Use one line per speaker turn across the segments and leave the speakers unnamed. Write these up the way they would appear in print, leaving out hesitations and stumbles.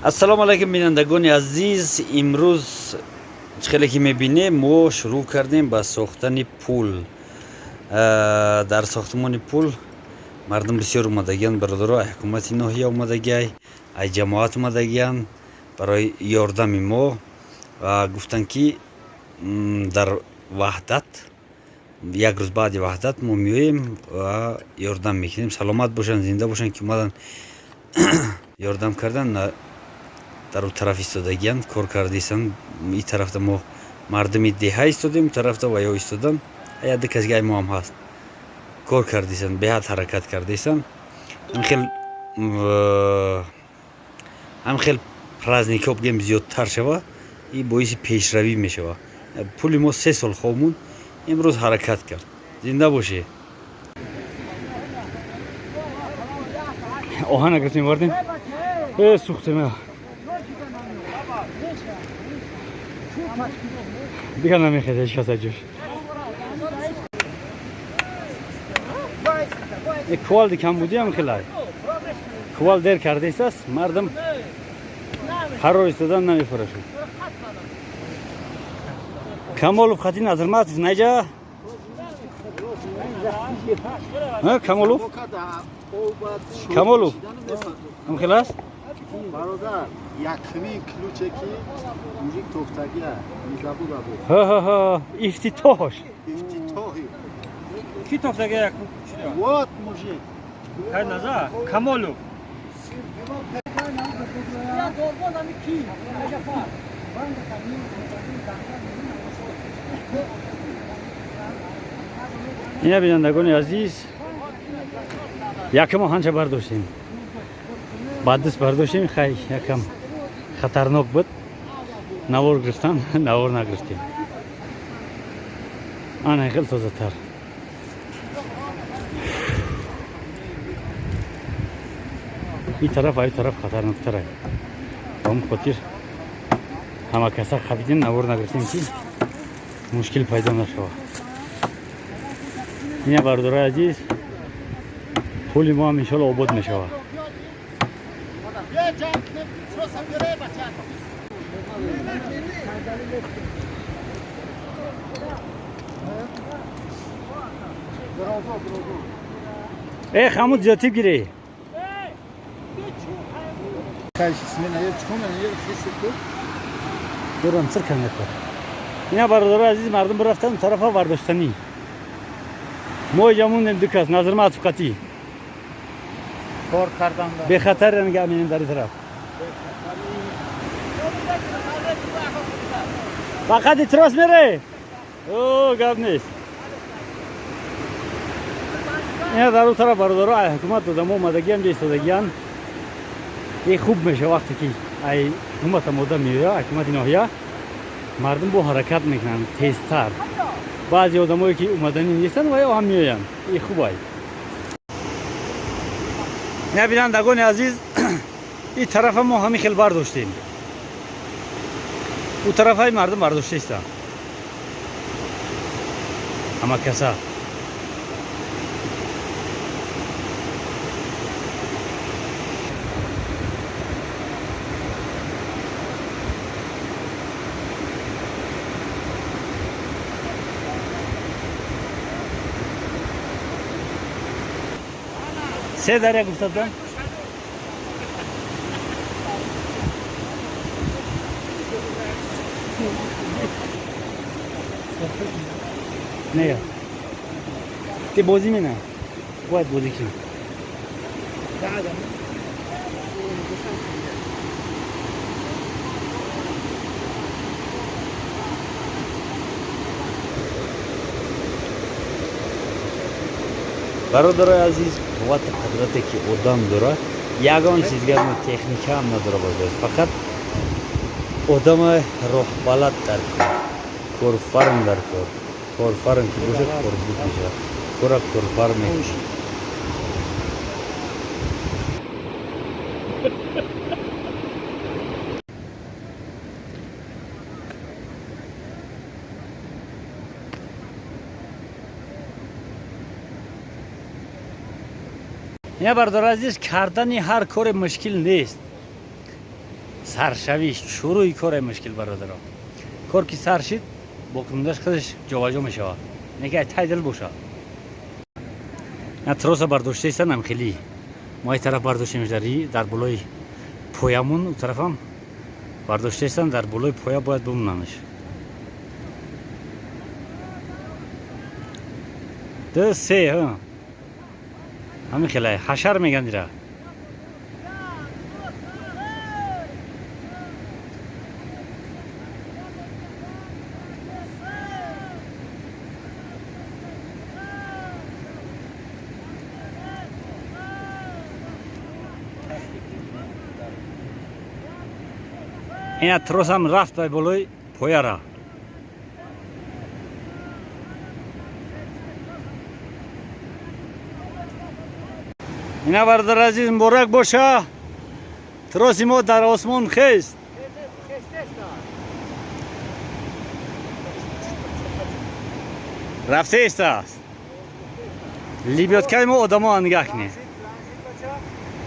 Ассалому алайкум, бинандагони азиз. Имрӯз чӣ хеле ки мебинем, мо шурӯъ кардем ба сохтани пул. Дар сохтмони пул мардум бисёр омадагиянд, бародаро. Ай ҳукумати ноҳия омадагиай, ай ҷамоат омадагиянд барои ёрдами мо ва гуфтанд, ки дар Ваҳдат, як рӯз баъди Ваҳдат мо меоем ва ёрдам мекунем. Саломат бошанд, зинда бошанд, ки омаданд, ёрдам кардан. Дар у тараф истодагиянд, кор кардаистанд. И тарафта мо мардуми деҳа истодем, тарафта ва ё истодан яде касгай мо ҳам ҳаст, кор кардаистанд, беҳад ҳаракат кардаистанд. Ҳамин хел праздникҳо бигем зиёдтар шава, и боиси пешравӣ мешава. Пули мо 3 сол хоб монд, имрӯз ҳаракат кард. Зинда бошед. Оҳана гирифтем, вардем, сӯхтем, дигар намехезад ҳеҷ кас аз ҷош. Кувалди камбудиам хелай кувал дер кардаистааст, мардум қарор истодан намефурашад. Камолов хати Назарматов наҷа. Камолов, Камолов ҳам хел аст.
Бародар, якумин ключе ки мужик тофтагия низабуда буд.
Ҳа, ифтитоҳш.
Ифтитоҳи.
Ки тофтагия якум?
Вот мужик.
Кай назар Камолов. Ина, бинандагони азиз, якум оҳанча бардоштем, баъд даст бардоштем. Хай, якам хатарнок буд навор гирифтан, навор нагирифтем. Ана хел тозатар. Ин тараф ай тараф хатарноктар, ба он хотир ҳама каса қабидем, навор нагирифтем, ки мушкил пайдо нашавад. Ина, бародарои азиз, пули мо ҳам иншоалло обод мешавад.
Бия, ҷамъ кунем, троса биёре, бачако. Грозо, грозо.
Э, хамуд зиёдтиб гирӣ.
Кайш смена е чикор е хиси ку.
Дурам цирка мекор. Ина, бародарои азиз, мардум бирафтан тарафа бардоштанӣ, мо иҷа мондем, ду кас, Назарматов қатӣ.
Кор кардан.
Бехатар нигоҳ менем дар ин тараф. Фақат трос мере, о гап нест. Ина дар у тараф, бародаро, ай ҳукумат одамо омадагиам, ҷа истодагиян. И хуб меша, вақте ки ай ҳукуматам одам меоя, ҳукумати ноҳия, мардум бо ҳаракат мекунанд тезтар. Баъзе одамое ки омаданӣ нестанд, ва ё ҳам меоянд, и хубай. Ина, бинандагони азиз, ин тарафа мо ҳамин хел бардоштем, у тарафаи мардум бардоштаистанд, ҳама каса. Се даря гуфтадам. Не, ти бозӣ мена, бояд бозӣ кунӣ. Бародарои азиз, қуввати қудрате ки одам дорад, ягон чиз дигар техникаам надора бояд, фақат одама роҳбалад дар кор, корфарм дар кор. Корфарм ки бошад, корбуд мешавад, кора корфарм мекунад. Ина, бародари азиз, кардани ҳар коре мушкил нест. Саршавиш, шуруи коре мушкил, бародаро. Кор ки сар шид, боқимондаш худаш ҷобаҷо мешавад. Не ки ай тай дил бошад. На троса бардоштаистан хеле. Мо ай тараф бардоштем, дар болои поямун, у тарафам бардоштаистан, дар болои поя бояд бимонанаш. Ду, се, ҳамин хелай ҳашар меган ира. Ина тросам рафт ба болои пояра. Ина, бародар азиз, муборак боша, троси мо дар осмон хест. Рафтеистааст. Лебёдкаи мо одамо нигаҳ кунед,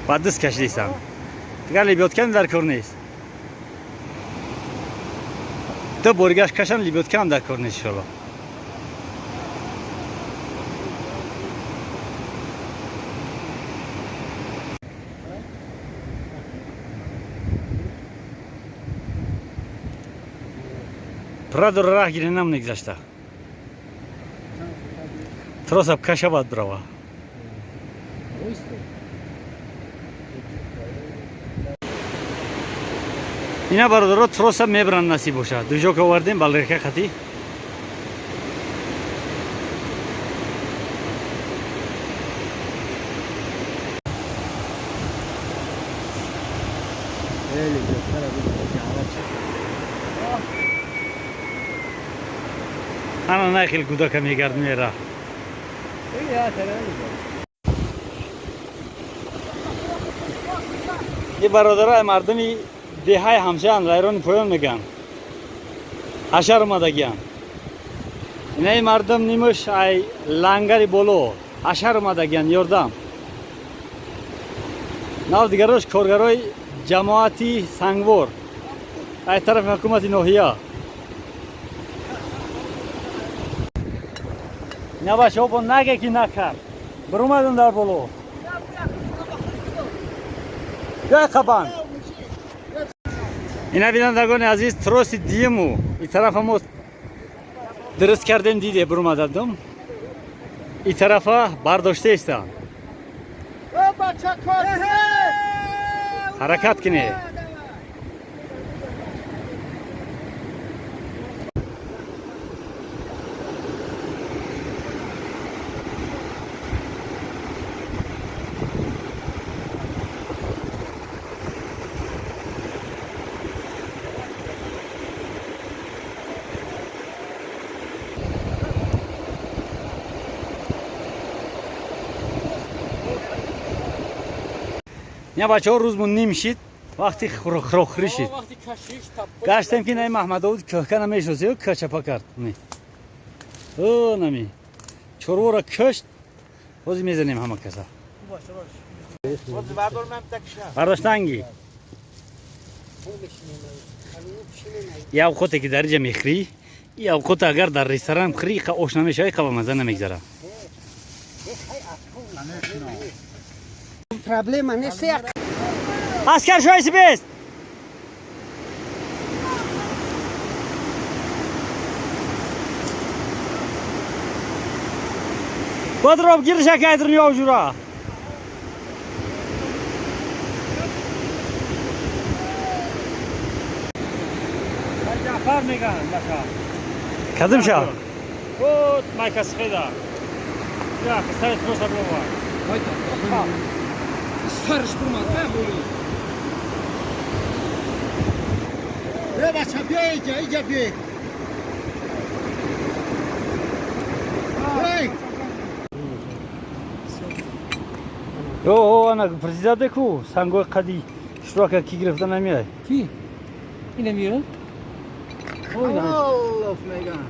ба даст кашидистанд, дигар лебёдкаам дар кор нест. Ду боригаш кашам, лебёдкаам дар кор нест, иншоалло. Прадор раҳ гире нам негзашта. Тросаб каша бад брава. Ина, бародаро, троса мебранд, насиб боша. Движок овардем, балерка хати. Ана най хел кудака мегардмера. И бародарои мардуми деҳаи ҳамшаан, райрони поён мегӯянд, ҳашар омадагиянд. Инаи мардум нимуш ай лангари боло ҳашар омадагиянд, ёрдам. Нав дигарош коргарои ҷамоати Сангвор ай тарафи ҳукумати ноҳия. Ина бачаҳо бо наге ки накард, биромадем дар боло. Биёй, қабанд. Ина, бинандагони азиз, троси диму и тарафа мо дуруст кардем, диде, биромададум. И тарафа бардоштаистанд. Ҳаракат кунед. Я, бачаҳо, рӯзмон ним шид, вақти хӯрокхӯрӣ шид. Гаштем ки наи Маҳмадовуд кӯҳка намешносӣ, кӯчапа кард. О, нами чорвора кӯшт, ҳозир мезанем ҳама каса. Бардоштанги. Я авқоте ки дар иҷа мехӯрӣ, и авқоте агар дар ресторан хӯрӣ, иқа ош намешава, иқа ба маза намегзара.
Проблема нест, як.
Аскар шоиси бест. Бодроб гирша кайдрун ёвжура.
Ҷафар меган баша.
Кадим ша?
Вот майка сфеда. Я, ставит просто бова.
Сарш бурмад, боло.
Э, бача, биё иҷа, иҷа биё. Эй!
О, ана президенте ку сангои қади иштирока ки гирифта намеяй.
Ки? Ина мира?
Аллоф меган.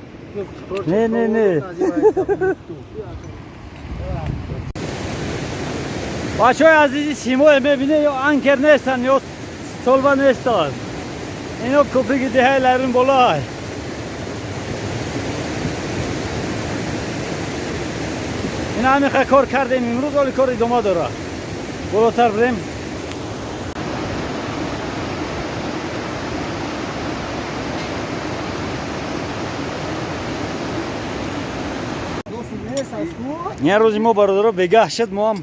Не, не, не. Бачаҳои азизи, симое мебине, ё анкер нестанд, ё Сол ба нестад. Ино кӯприки деҳаи Лайрун болоай. Ина ҳамиқа кор кардем имрӯз, оли кор идома дорад. Болотар бирем. Ин рӯзи мо, бародаро, бегаҳ шуд, мо ҳам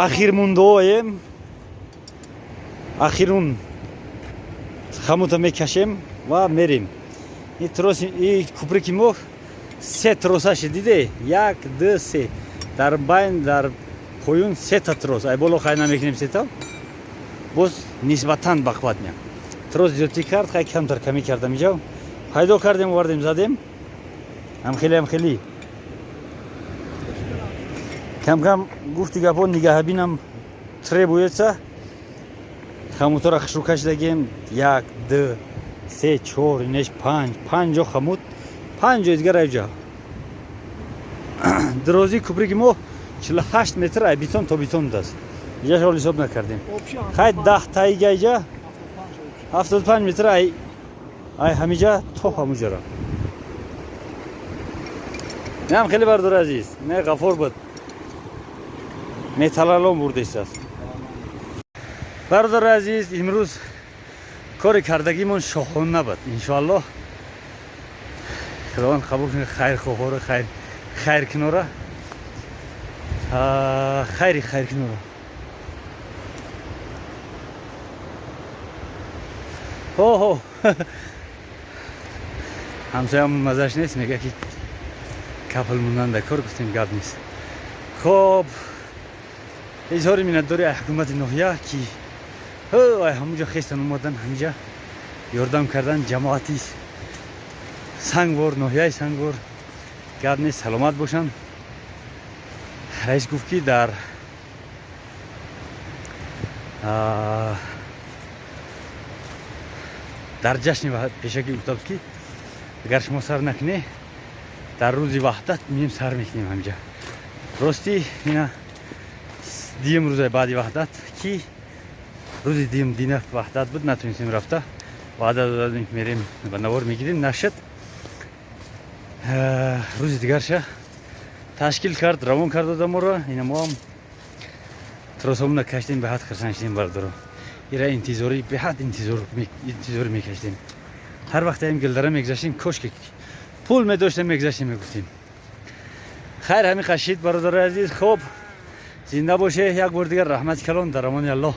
ахир мундоем. Ахирун хамута мекашем ва мерем. И трос, и куприки мо се тросаши диде, як, ду, се. Дар байн, дар поюн сета трос. Ай боло хай намекунем сета, боз нисбатан бақувват меям. Трос зиёдтӣ кард, хай камтар камӣ кардам, иҷа пайдо кардем, овардем, задем. Ҳамхели, ҳамхели камкам гуфти гапҳо нигаҳбинам требуется. Хамутора хушрӯ кашидагем: як, ду, се, чор, инеш панҷ, панҷо хамут, панҷо дигар айҷа. Дирозии куприки мо 48 метр, ай бетон то бетон будааст. Иҷаш ҳол ҳисоб накардем. Хай, 10 таига иҷа 75 метр, ай ҳамиҷа то ҳамуҷара. Инам хеле, бардори азиз, не Ғафор буд, металлолом бурдааст. Бародари азиз, имрӯз кори кардагимон шоҳона буд. Иншоаллоҳ, Худованд қабул кунад хайрхоҳоро, хайр хайркунора, хайри хайркунора. Ҳо, ҳамсоям мазаш нест, мега ки капл мондан дар кор. Гуфтем, гап нест. Хоб, изҳори миннатдорӣ ай ҳукумати ноҳия, ки ай ҳамуҷо хестан, омадан, ҳамиҷа ёрдам кардан. Ҷамоати Сангвор, ноҳияи Сангвор, гап нест, саломат бошанд. Раис гуфт, ки дар ҷашни пешакӣ гуфта буд, ки агар шумо сар накунед, дар рӯзи Ваҳдат мием, сар мекунем ҳамиҷа. Ростӣ, ина дуюм рӯзаи баъди Ваҳдат, ки рӯзи дуюм дина Ваҳдат буд, натонистем рафта. Ваъда додем, мерем ба навор мегирем, нашуд. Рӯзи дигарша ташкил кард, равон кард одаморо. Ина моам тросомона каштем, беҳад хирсан шудем, бардоро. Ира интизорӣ, беҳад интизорӣ мекаштем. Ҳар вақте ҳам гилдара мегузаштем, кошки пул медоштем, мегузаштем, мегуфтем. Хайр, ҳамин қашид, бародарои азиз. Хоб, зинда боше. Як бор дигар раҳмати калон. Дар амони Аллоҳ.